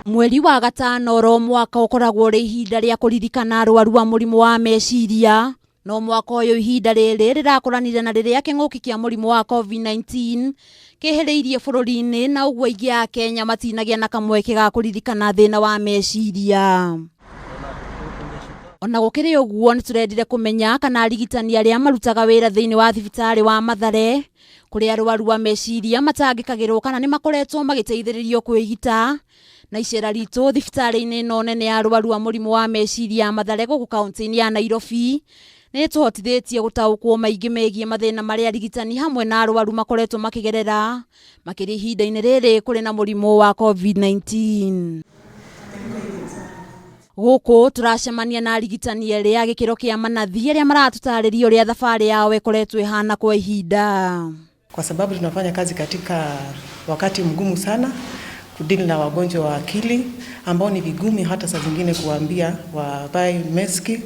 Mweri wa gatano oro mwaka ũkoragwo ũrĩ ihinda rĩa kũririkana arwaru a mũrimũ wa meciria. No mwaka ũyũ ihinda rĩrĩ rĩrakũranire na rĩrĩa kĩng'ũki kĩa mũrimũ wa COVID-19 kĩhĩrĩirie bũrũri-inĩ, na ũguo aingĩ a Kenya matinagĩa na kamweke ga kũririkana thĩna wa meciria. Ona gũkĩrĩ ũguo, nĩtũrendire kũmenya kana arigitani arĩa marutaga wĩra thĩinĩ wa thibitarĩ wa Mathare kũrĩa arwaru a meciria matangĩkagĩrwo kana nĩ makoretwo magĩteithĩrĩrio kwĩgita. Na icera ritũ thibitarĩ-inĩ ĩno nene ya arwaru a mũrimũ wa meciria ya Mathare gũkũ kaunti-inĩ ya Nairobi nĩ ĩtũhotithĩtie gũtaũkwo maingĩ megiĩ mathĩna marĩa arigitani hamwe na arwaru makoretwo makĩgerera, makĩria ihinda-inĩ rĩrĩ kũrĩ na mũrimũ wa COVID-19. Gũkũ tũracemania na arigitani erĩ a gĩkĩro kĩa manathi arĩa maratũtarĩria ũrĩa thabarĩ yao ĩkoretwo ĩhana kwa ihinda. Kwa sababu tunafanya kazi katika wakati mgumu sana kudeal na wagonjwa wa akili ambao ni vigumu hata saa zingine kuambia wavae maski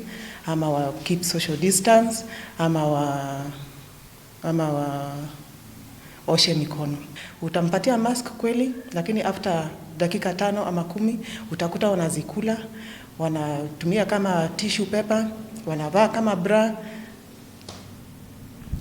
ama wa keep social distance ama waoshe mikono. Utampatia mask kweli, lakini after dakika 5 ama 10 utakuta wanazikula, wanatumia kama tissue paper, wanavaa kama bra,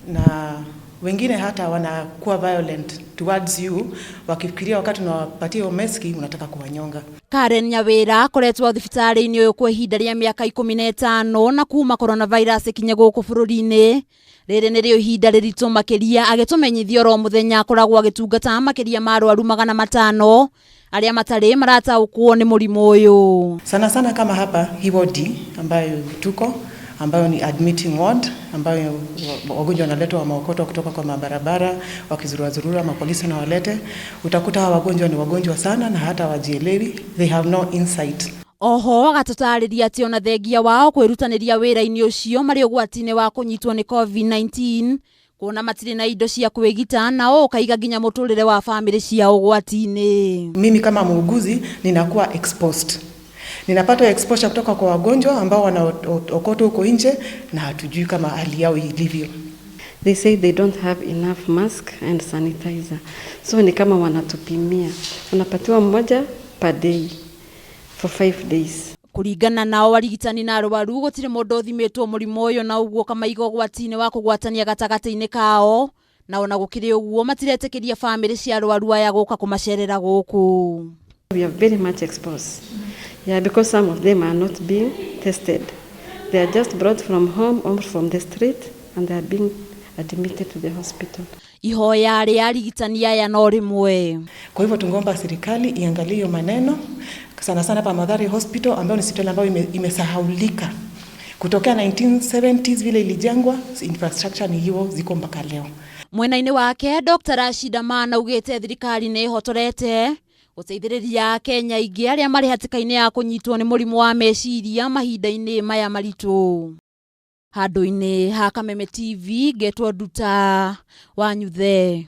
na wengine hata wanakuwa violent towards you, wakifikiria wakati unawapatia hiyo maski unataka kuwanyonga. Karen Nyawira akoretwo thibitarĩ-inĩ ũyũ kwa ihinda rĩa mĩaka 15, na kuma coronavirus ĩkinye gũkũ bũrũri-inĩ, rĩrĩ nĩrĩo ihinda rĩritũ makĩria, agĩtũmenyithia oro mũthenya akoragwo agĩtungata makĩria ma arwaru 500 arĩa matarĩ marataũkwo nĩ mũrimũ ũyũ. Sana sana kama hapa hii wodi ambayo tuko, ambayo ni admitting ward, ambayo wagonjwa wanaletwa, wameokotwa kutoka kwa mabarabara wakizurura zurura, mapolisi na walete, utakuta hawa wagonjwa ni wagonjwa sana na hata wajielewi, they have no insight. Oho agatũtarĩria atĩ ona thengia wao kwĩrutanĩria wĩra-inĩ ũcio, marĩ ũgwati-inĩ wa kũnyitwo nĩ COVID-19 kuona matirĩ na indo cia kwĩgita, na ũũ ũkaiga nginya mũtũrĩre wa bamĩrĩ ciao ũgwati-inĩ. Mimi kama muuguzi ninakuwa exposed. Ninapata exposure kutoka kwa wagonjwa ambao wanaokotwa huko nje na hatujui kama hali yao ilivyo. They say they don't have enough mask and sanitizer. So ni kama wanatupimia. Unapatiwa mmoja per day for 5 days. Kũringana nao arigitani na arwaru, gũtirĩ mũndũ ũthimĩtwo mũrimũ ũyũ, na ũguo ũkamaiga ũgwati-inĩ wa kũgwatania gatagatĩ-inĩ kao, na ona gũkĩrĩ ũguo matiretĩkĩria bamĩrĩ cia arwaru aya gũka kũmacerera gũkũ. We are very much exposed. Yeah, because some of them are not being tested. They are just brought from home or from the street and they are being admitted to the hospital. Ihoya rĩa arigitani aya no rĩmwe. Kwa hivyo tungeomba serikali iangalie hiyo maneno sana sana hapa Mathare Hospital, ambayo ni hospitali ambayo imesahaulika kutokea 1970s vile ilijengwa, infrastructure ni hiyo ziko mpaka leo. Mwena-inĩ wake, Dr. Rashid Aman augĩte thirikari nĩ ĩhotorete gũteithĩrĩria Akenya aingĩ arĩa marĩ hatĩka-inĩ ya kũnyitwo nĩ mũrimũ wa meciria mahinda-inĩ maya maritũ. Handũ-inĩ ha Kameme TV, ngetwo Nduta wa Nyuthe.